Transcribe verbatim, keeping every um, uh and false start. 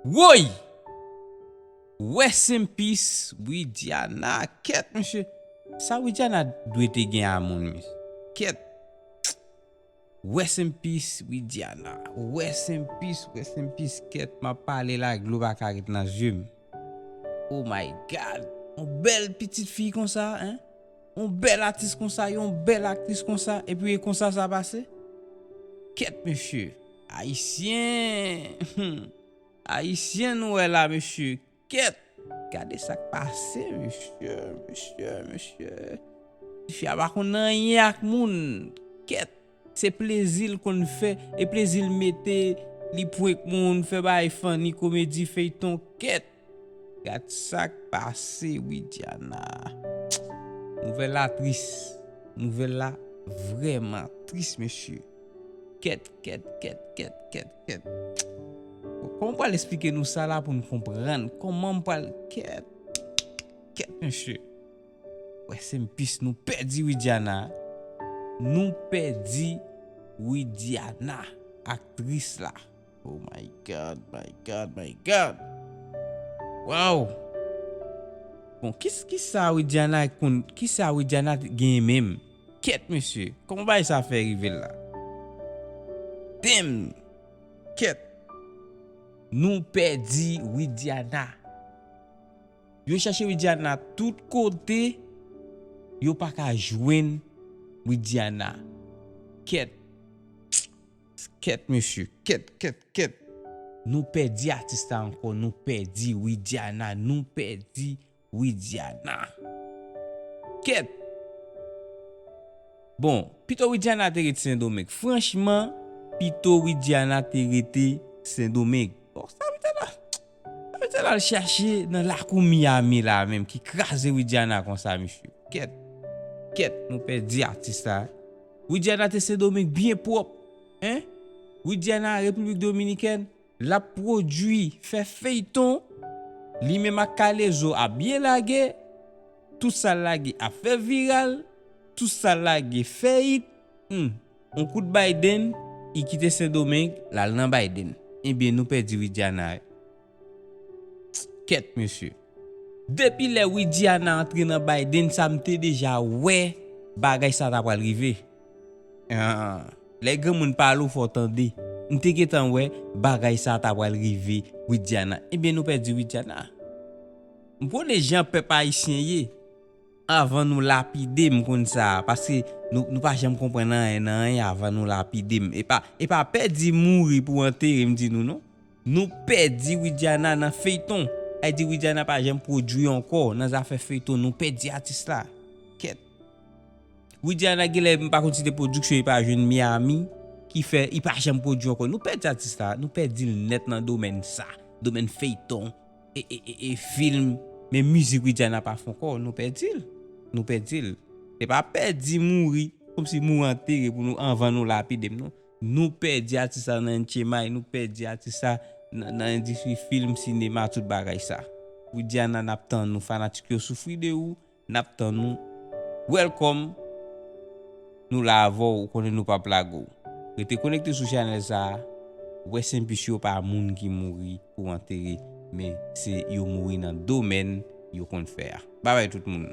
Woy! Rest in peace, Widiana. Kèt, mesye. Sa Widiana dwe te gen a moun, mesye. Kèt. Rest in peace, Widiana. Rest in peace, rest in peace. Kèt, m ap pale la, dlo pa ka ret nan zye m. Oh my God. Yon bèl pitit fi konsa, hein? Yon bèl atis konsa, yon bèl aktris konsa, epi e konsa sa pase? Kèt, mesye. Ayisyen. Ayisyen nou wè la, mesye. Kèt. Gade sa k pase, mesye, mesye, mesye. Tifi a pa konn anyen ak moun. Kèt. Se plezi l konn fè, e plezi l mete, li prank moun, fè bagay funny, komedi, feyton, kèt. Gad sa k pase, Widiana. Nouvèl la tris. Nouvèl la vrèman tris, mesye. Kèt, kèt, kèt, kèt, kèt, kèt. Kòman m pral esplike nou sa la pou n konprann? Kòman m pral, kèt, kèt, mesye. Rest in peace, nou pèdi Widiana. Nou pèdi Widiana, aktris la. Oh my God, my God, my God. Wow. Bon, kis-, kisa Widiana konn, kisa Widiana genyen menm? Kèt, mesye. Kòman bagay sa fè rive la? Damn. Kèt. Nou pèdi Widiana. Yo chache Widiana tout kote, yo pa ka jwenn Widiana. Kèt. Kèt, mesye. Kèt, kèt, kèt. Nou pèdi atis la ankò. Nou pèdi Widiana. Nou pèdi Widiana. Kèt. Bon, pito Widiana te ret Sendomeng. Franchman, pito Widiana te rete Sendomeng. Bon, sa Widiana, sa Widiana al chache nan lakou Miami la menm ki kraze Widiana konsa, mesye. Kèt. Kèt, nou pèdi atis la. Widiana te Sendomeng byen pwòp. Hein? Widiana Repiblik Dominikèn, l ap pwodui, fè feyton, li menm ak K-Lezo ap byen lage, tout sa l lage ap fè viral, tout sa l lage fè hit. Hmm. On kout Biden, li kite Sendomeng, l al nan Biden. Ebyen, nou pèdi Widiana. Kèt, mesye. Depi lè Widiana antre nan Biden, sa m te deja wè bagay sa ta pral rive. Ah, lè granmoun pale w fò w tande. M te gentan wè bagay sa ta pral rive Widiana. Ebyen, nou pèdi Widiana. M konnen jan pèp ayisyen ye. Avan nou lapide m konn sa, paske nou, nou pa janm konprann anyen nan anyen avan nou lapide m. E pa, e pa pèdi mouri pou antere m di nou non. Nou pèdi Widiana nan feyton. Sa vle di Widiana pa janm pwodui ankò nan zafè feyton. Nou pèdi atis la. Kèt. Widiana genlè m pa konn si te pwodiksyon li pa jwenn Miami ki fè li pa janm pwodui ankò. Nou pèdi atis la. Nou pèdi l nèt nan domèn sa. Domèn feyton. E, e, e, e fim. Men mizik Widiana pa fè ankò. Nou pèdi l. Nou pèdi l. Se pa pèdi mouri. Kòmsi mouri antere pou nou anvan nou lapide m non. Nou pèdi atis la nan N H M I, nou pèdi atis la nan, nan endistri fim, sinema, tout bagay sa. Widiana, n ap tann nou, fanatik yo soufri de ou, n ap tann nou. Welcome. Nou la avè w, ou konnen nou p ap lage w. Rete konekte sou chanèl sa a. Rest in peace yo pa moun ki mouri pou antere, men se yo mouri nan domèn yo konn fè a. Babay tout moun.